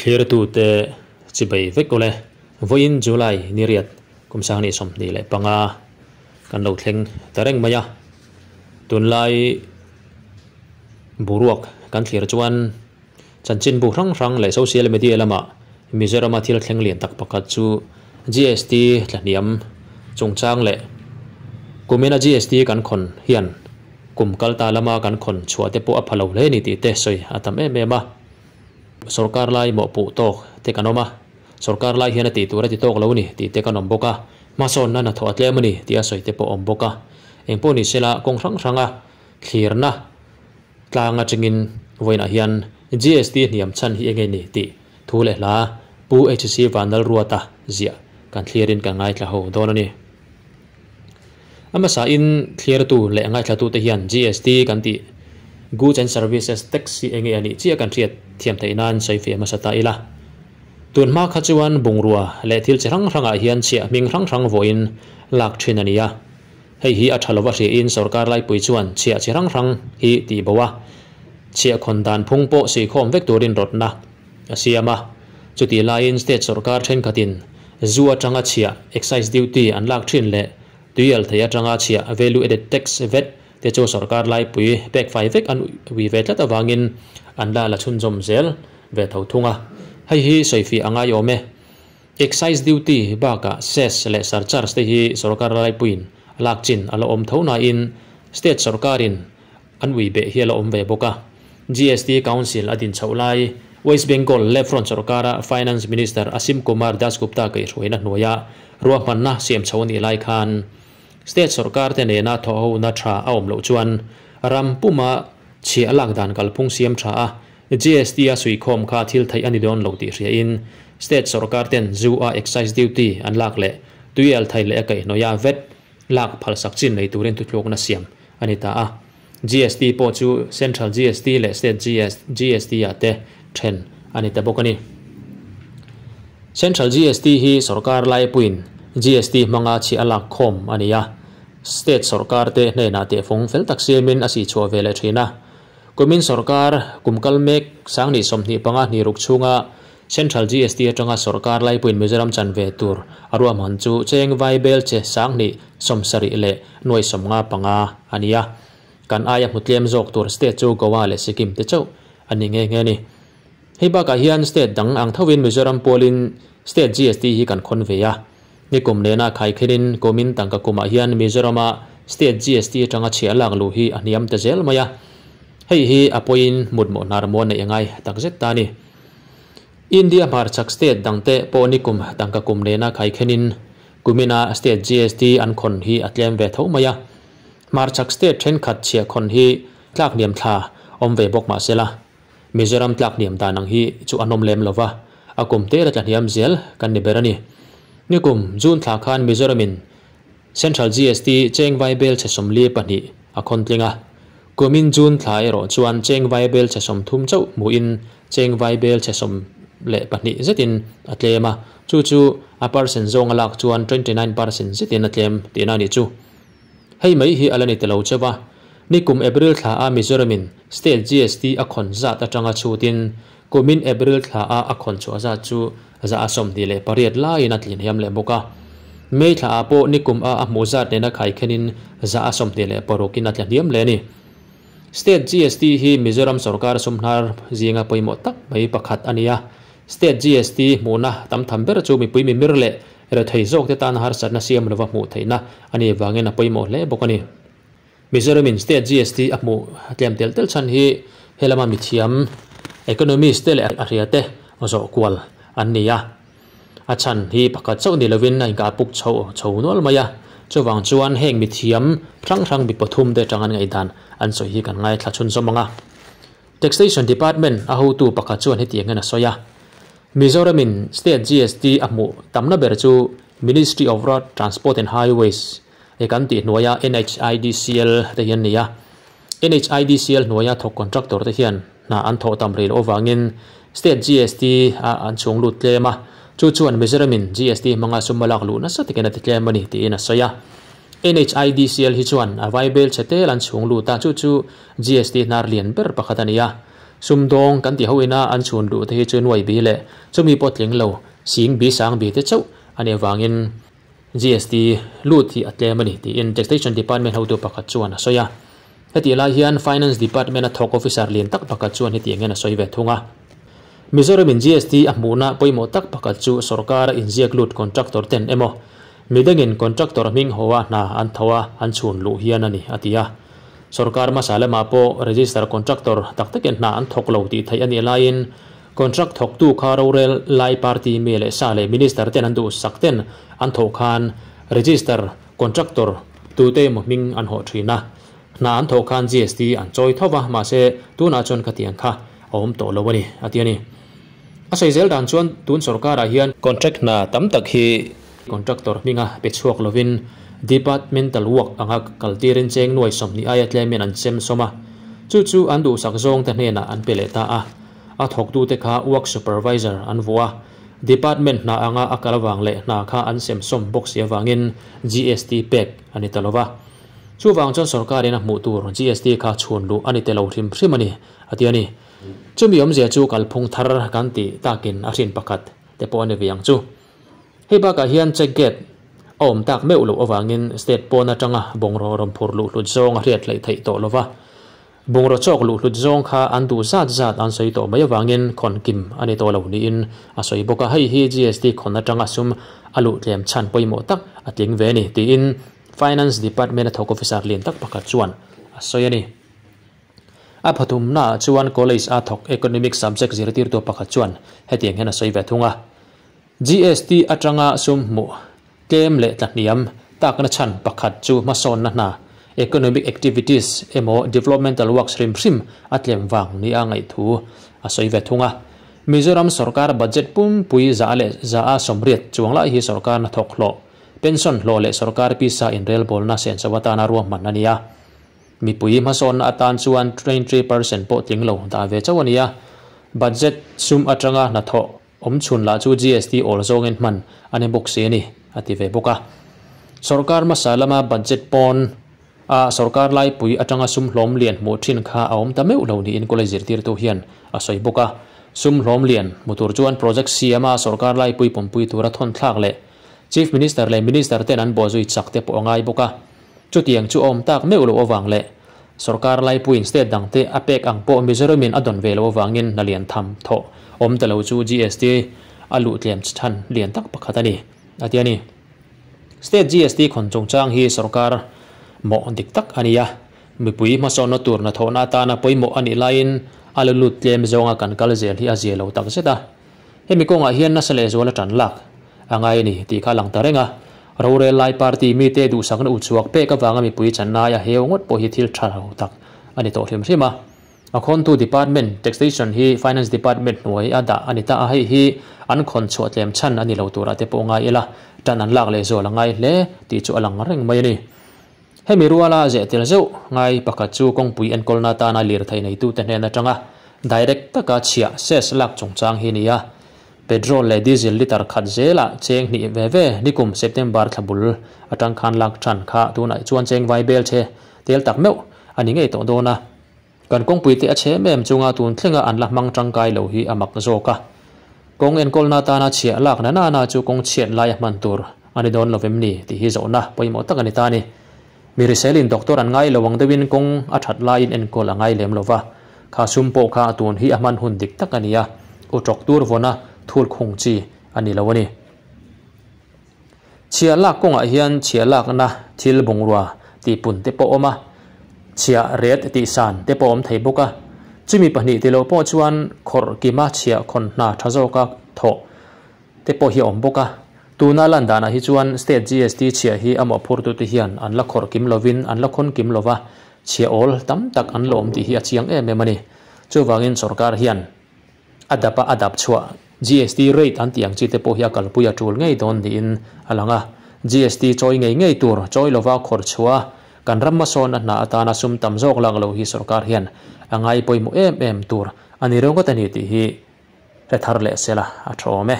Thlirtute chibei vek ule. Vawiin July ni riat kum sang 25 kan lo thleng ta reng mai a. Tunlai boruak kan thlir chuan chanchinbu hrang hrang leh social media lamah Mizorama thil thleng lian tak pakhat chu GST thlahniam chungchang leh kumina GST kan khawn hian kum kal ta lama kan khawn chhuah te pawh a pha lo hle ni tih te sawi a tam em em a. Sorkar lai mawhpuh tawk te kan awm a, sorkar lai hian a tih tur a ti tawk lo ni tih te kan awm bawk a, hmasawnna hnathawh a tlem a ni tih a sawi te pawh a awm bawk a. Engpawh ni sela kawng hrang hranga thlirna tlang atangin vawiinah hian GST hniam chhan hi enge ni tih thu leh hla Pu HC Vanlalruata ziah kan thlirin kan ngaithla ho dawn a ni. A hmasain thlirtu leh ngaithlatute hian GST kan tih Goods and Services Tax hi enge a nih chiah kan hriat thiam theih nan sawi fiah hmasa ta ila. Tun hma kha chuan bungrua leh thil chi hrang hrangah hian chhiah hming hrang hrang vawiin lak thin a ni a. Hei hi a tha lova hriain sorkar laipui chuan chhiah chi hrang hrang hi tih bo a, chhiah khawn dan phung pawh suikhawm vek turin rawtna a siam a. Chutih laiin state sorkar thenkhatin zu atanga chhiah, excise duty, an lak thin leh tuial thei atanga chhiah, value added tax, vat, te chu sorkar laipui pek fai vek an ui ve tlat avangin an la la chhunzawm zel ve tho thung a. Hei hi sawifiah a ngaiawm e. Excise duty bakah cess leh surcharge te hi sorkar laipuiin a lak chin a la awm tho nain state sorkarin an ui beh hi a la awm ve bawk a. GST Council a din chhoh lai West Bengal Left Front sorkara Finance Minister Asim Kumar Dasgupta kaihhruaina hnuaia ruahmanna siam chho a nih lai khan state sorkar te nena thawhhona tha a awm loh chuan ram puma chhiah lak dan kalphung siam tha a GST a suikhawm kha thil theih a ni dawn lo tih hriain state sorkar ten zu a excise duty an lak leh tuial thei leh a kaihhnawih a vat lak phalsak chin nei turin thutlukna siam a ni ta a. GST pawh chu Central GST leh State GST ah te then a ni ta bawk a ni. Central GST hi sorkar laipuiin GST hmanga chhiah a lak khawm a ni a, state sorkar te hnenah tehfung fel tak siamin a sihchhuah ve leh thin a. Kumin sorkar kum kal mek 2025 hnih ruk chhunga Central GST atanga sorkar laipuiin Mizoram chan ve tur a ruahman chu cheng vai bel che 70,7 leh nuai 55 a ni a. Kan aia hmu tlem zawk tur state chu Goa leh Sikkim te chauh a ni nghe nghe a ni. Hei bakah hian state dang ang thovin Mizoram pawlin state GST hi kan khawn ve a. Nikum nena khaikhenin kumin tangka kumah hian Mizorama state GST atanga chhiah lak luh hi a hniam ta zel mai a. Hei hi a pawiin mutmawh hnar muan neih a ngai takzet ta a ni. India hmarchhak state dangte pawh nikum tangka kum nena khaikhenin kumina state GST an khawn hi a tlem ve tho mai a. Hmarchhak state thenkhat chhiah khawn hi tlak hniam thla awm ve bawk mah sela. Mizoram tlak hniam dan ang hi chu an awm lem lova, a kum te la tla hniam zel kan ni ber a ni. Nikum June thla khan Mizoramin Central GST cheng vai bel chhe 42 a khawn tling a. Kumin June thla erawh chuan cheng vai bel chhe 30 chauh hmuhin cheng vai bel chhe 12 zetin a tlem a, chu chu a percent zawng a lak chuan 29% zetin a tlem tihna a nih chu. Hei mai hi a la ni ta lo cheu a, nikum April thla a Mizoramin State GST a khawn zat atanga chhutin kumin April thla a a khawn chhuah zat chu 28% laiin a tlin hiam leh bawk a. May thla ah pawh nikum a a hmuh zat nena khaikhenin 26% in a tla hniam leh a ni. State GST hi Mizoram sorkar sumhnar zinga pawimawh tak mai pakhat a ni a. State GST hmuhna tam tham ber chu mipui mimir leh rethei zawk te tan harsatna siam lova hmuh theihna a nih avangin a pawimawh hle bawk a ni. Mizoramin State GST a hmuh tlem tel tel chhan hi helama mithiam economist te leh a hria te zawh kual an ni a. A chhan hi pakhat chauh ni lovin a inkah puk chho chho nual mai a. Chuvang chuan heng mithiam hrang hrang mi pathum te atang an ngaihdan an sawi hi kan ngaithla chhunzawm ang a. Taxation Department a hotu pakhat chuan hetiang hian a sawi a, Mizoramin State GST a hmuh tamna ber chu Ministry of Road Transport and Highways he kan tih hnuaia NHIDCL te hi an ni a. NHIDCL hnuaia thawk contractor te hian hna an thawh tam rih loh avangin State GST a an chhung lut tlem a, chu chuan Mizoramin GST hmanga sum a lak luh nasa takin a ti tlem a ni tiin a sawi a. NHIDCL hi chuan a vai bel chhe tel an chhung lut a, chu chu GST hnar lian ber pakhat a ni a. Sumdawng kan tih ho ina an chhun luh te hi chu nuai bi leh chumi pawh tling lo sing bi sang bi te chauh a nih avangin GST lut hi a tlem a ni tiin Taxation Department hotu pakhat chuan a sawi a. Hetih lai hian Finance Department a thawk officer lian tak pakhat chuan hetiang hian a sawi ve thung a. Mizoramin GST a hmuhna pawimawh tak pakhat chu sorkara inziak lut contractor ten emaw midangin contractor hming hawa hna an tho a an chhun luh hian a ni a ti a. Sorkar hmasa lamah pawh register contractor tak takin hna an thawk lo tih theih a nih laiin contract thawktu kha rorel lai party mi leh sa leh minister ten an duhsak ten an thawh khan register contractor tute emaw hming an hawh thin a. Hna an thawh khan GST an chawi tho va, mahse tunah chuan khatiang kha a awm tawh lo a ni, a ti a ni. A sawi zel dan chuan tun sorkarah hian contract hna tam tak hi contractor hminga pe chhuak lovin departmental work anga kaltirin cheng nuai 20 aia tlemin an sem sawm a, chu chu an duhsak zawngte hnenah an pe leh ta a. A thawktute kha work supervisor an vuah a, department hna anga a kal avang leh hna kha an sem sawm bawk si avangin GST pek a ni ta lo va. Chuvang chuan sorkarin a hmuh tur GST kha chhun luh a ni te lo hrim hrim a ni, a ti a ni. Chumi awmzia chu kalphung thar kan tih takin a hrin pakhat te pawh a ni ve ang chu. Hei bakah hian check gate a awm tak meuh loh avangin state pawn atanga bungraw rawn phur luh hlut zawng a hriat hleih theih tawh lo va. Bungraw chawk luh hlut zawng kha an duh zat zat an sawi tawh mai avangin khawn kim a ni tawh lo niin a sawi bawk a. Hei hi GST khawn atanga sum a luh tlem chhan pawimawh tak a tling ve a ni tiin Finance Department a thawk officer lian tak pakhat chuan a sawi a ni. A pathumnaah chuan college a thawk economic subject zirtirtu pakhat chuan hetiang hian a sawi ve thung a. GST atanga sum hmuh tlem leh tlahniam takna chhan pakhat chu hmasawnna hna, economic activities, emaw developmental works hrim hrim a tlem vang nia ngaihthu a sawi ve thung a. Mizoram sorkar budget pumpui 180% chuang lai hi sorkar hnathawk hlawh, pension hlawh leh sorkar pisa inrelbawlna senso atana ruahman a ni a. Mipui hmasawnna atan chuan 23% pawh tling lo dah ve chauh a ni a. Budget sum atanga hnathawh awm chhun lah chu GST awl zawngin hman a ni bawk si a ni, a ti ve bawk a. Sorkar hmasa lama budget pawn a sorkar laipui atanga sum hlawm lian hmuh thin kha a awm ta meuh lo niin college zirtirtu hian a sawi bawk a. Sum hlawm lian hmu tur chuan project siama sorkar laipui pumpui tura thawn thlak leh Chief Minister leh Minister ten an bawhzui chak te pawh a ngai bawk a. Chutiang chu a awm tak meuh loh avang leh sorkar laipuiin state dangte a pek ang pawh Mizoramin a dawn ve loh avangin hna lian tham thawh awm ta lo chu GST a luh tlem chhan lian tak pakhat a ni, a ti a ni. State GST khawn chungchang hi sorkar mawh dik tak a ni a, mipui hmasawnna tur hnathawhna atana pawimawh a nih laiin a la lut tlem zawnga kan kal zel hi a zia lo tak zet a. Hemi kawngah hian nasa lehzual a tan lak a ngai a ni tih kha a lang ta reng a. Rorel lai party mite duhsakna uchuak pek avanga mipui channai a heu ngawt pawh hi thil tha lo tak a ni tawh hrim hrim a. A khawntu department, taxation, hi finance department hnuai a dah a ni ta a, hei hi an khawn chhuah tlem chhan a ni lo turah te pawh ngai ila tan an lak lehzual a ngai hle tih chu a lang reng mai a ni. Hemi ruala zeh tel zeuh ngai pakhat chu kawngpui enkawlna atana lirthei neitute hnen atanga direct taka chhiah cess lak chungchang hi a ni a. Petrol leh diesel litre khat zelah cheng hnih ve ve nikum September thla bul atang khan lak than kha tunah chuan cheng vai bel che tel tak meuh a ni ngei tawh dawn a. Kan kawngpui te a chhe em em chunga tun thlenga an la hmang tangkai lo hi a mak zawk a. Kawng enkawlna atana chhiah lak na nana chu kawng chhiat lai a hman tur a ni dawn lovem ni tih hi zawhna pawimawh tak a ni ta a ni. Mi riselin doctor an ngai lo ang deuhin kawng a that laiin enkawl a ngai lem lo va, kha sum pawh kha a tun hi a hman hun dik tak a ni a, u tawk tur vawna thul khung chi a ni lo a ni. Chhiah lak kawngah hian chhiah lakna thil bungrua tihpun te pawh awm a, chhiah ret tihsan te pawh awm thei bawk a. Chumi pahnih ti lo pawh chuan khawrh kima chhiah khawn hna tha zawka thawh te pawh hi a awm bawk a. Tuna lan danah hi chuan state GST chhiah hi a mawhphurtute hian an la khawrh kim lovin an la khawn kim lova, chhiah awl tam tak an la awm tih hi a chiang em em a ni. Chuvangin sorkar hian a dap a a dap chhuah GST rate an tih ang chi te pawh hi a kalpui a tul ngei dawn niin a lang a. GST chawi ngei ngei tur chawi lova khawrh chhuah a, kan ram hmasawn a hna atana sum tam zawk lak lo hi sorkar hian a ngai pawimawh em em tur a ni reuh ngawt a ni tih hi hre thar leh sela a tha awm e.